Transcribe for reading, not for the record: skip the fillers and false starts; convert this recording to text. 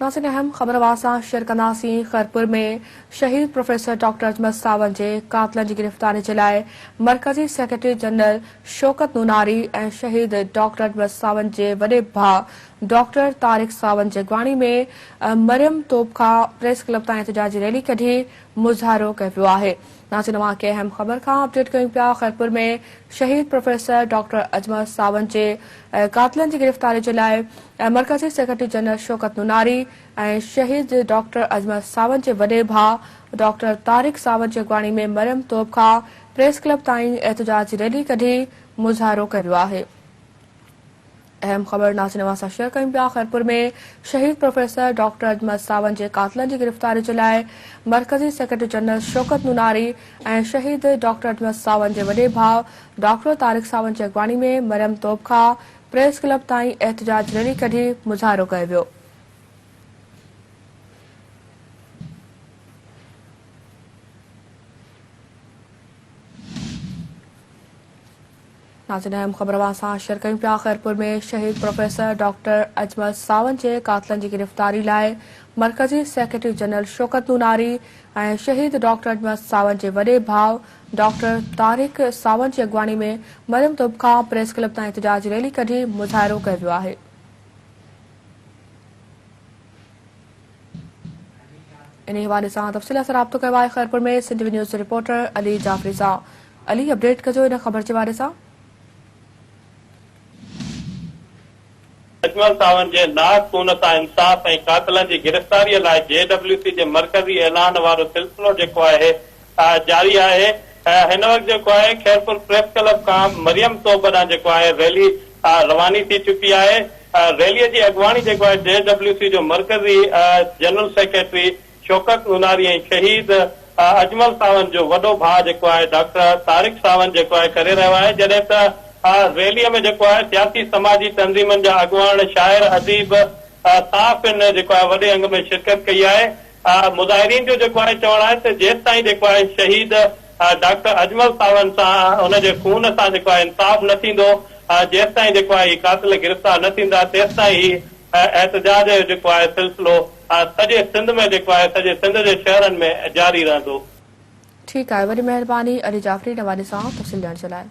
ناظرين اهم خبر اوهان سان شيئر ڪنداسين خيرپور ۾ شهيد پروفيسر ڊاڪٽر اجمل ساوند جي قاتلن جي گرفتاري جي لاء مرڪزي سيڪريٽري جنرل شوڪت نوناري ۽ شهيد ڊاڪٽر اجمل ساوند جي وڏي ڀاء ڊاڪٽر طارق ساوند جي اڳواڻي ۾ مريم توب کان پريس ڪلب تائين احتجاجي ريلي ڪڍي مظاهرو ڪيو ويو آهي ناظرين اوهان کي اهم خبر کان اپڊيٽ ڪيون پيا خيرپور ۾ شهيد پروفيسر ڊاڪٽر اجمل ساوند جي قاتلن جي گرفتاري جي لاء مرڪزي سيڪريٽري جنرل شوڪت نوناري ۽ شهيد ڊاڪٽر اجمل ساوند جي وڏي ڀاء ڊاڪٽر طارق ساوند جي اڳواڻي ۾ مريم توب کان پريس ڪلب تائين احتجاجي ريلي ڪڍي مظاهرو ڪيو ويو آهي. اهم خبر ناظرين اوهان سان شيئر ڪيون پيا خيرپور ۾ شهيد پروفيسر ڊاڪٽر اجمل ساوند جي قاتلن جي گرفتاري جي لاء مرڪزي سيڪريٽري جنرل شوڪت نوناري ۽ شهيد ڊاڪٽر اجمل ساوند جي وڏي ڀاء ڊاڪٽر طارق ساوند جي اڳواڻي ۾ مريم توب کان پريس ڪلب تائين احتجاج ريلي ڪڍي مظاهرو ڪيو ويو. ناظرين اهم خبر اوهان سان شيئر ڪيون پيا خيرپور ۾ شهيد پروفيسر ڊاڪٽر اجمل ساوند جي قاتلن جي گرفتاري لاء مرڪزي سيڪريٽري جنرل شوڪت نوناري ۽ شهيد ڊاڪٽر اجمل ساوند جي وڏي ڀاء ڊاڪٽر طارق ساوند جي اڳواڻي ۾ مريم توب کان پريس ڪلب تائين احتجاجي ريلي ڪڍي مظاهرو ڪيو ويو آهي. انهي حوالي سان تفصيل سان رابطو ڪيو آهي خيرپور ۾ سنڌ وي نيوز جي رپورٽر علي جعفري سان علي اپڊيٽ ڪجو ان خبر جي حوالي سان. اجمل ساوند جي ناحق خون سان انصاف ۽ قاتلن جي گرفتاري لاء جي ڊبليو سي جي مرڪزي اعلان وارو سلسلو جيڪو آهي جاري آهي هن وقت جيڪو آهي خيرپور پريس ڪلب کان مريم توب ڏانهن جيڪو آهي ريلي رواني ٿي چڪي آهي ريلي جي اڳواڻي جيڪو آهي جي ڊبليو سي جو مرڪزي جنرل سيڪريٽري شوڪت نوناري ۽ شهيد اجمل ساوند جو وڏو ڀاء جيڪو آهي ڊاڪٽر طارق ساوند جيڪو آهي ڪري رهيو آهي جڏهن ته ريلي ۾ جيڪو آهي سياسي سماجي تنظيمن جا اڳواڻ شاعر اديب صحافين جيڪو آهي وڏي انگ ۾ شرڪت ڪئي آهي مظاهرين جو جيڪو آهي چوڻ آهي ته جيستائين جيڪو آهي شهيد ڊاڪٽر اجمل ساوند سان ان جي خون سان جيڪو آهي انصاف نه ٿيندو جيستائين جيڪو آهي هي قاتل گرفتار نه ٿيندا تيستائين هي احتجاج جو جيڪو آهي سلسلو سڄي سنڌ ۾ جيڪو آهي سڄي سنڌ جي شهرن ۾ جاري رهندو. ٺيڪ آهي وڏي مهرباني علي جعفري ان حوالي سان تفصيل ڏيڻ جي لاء.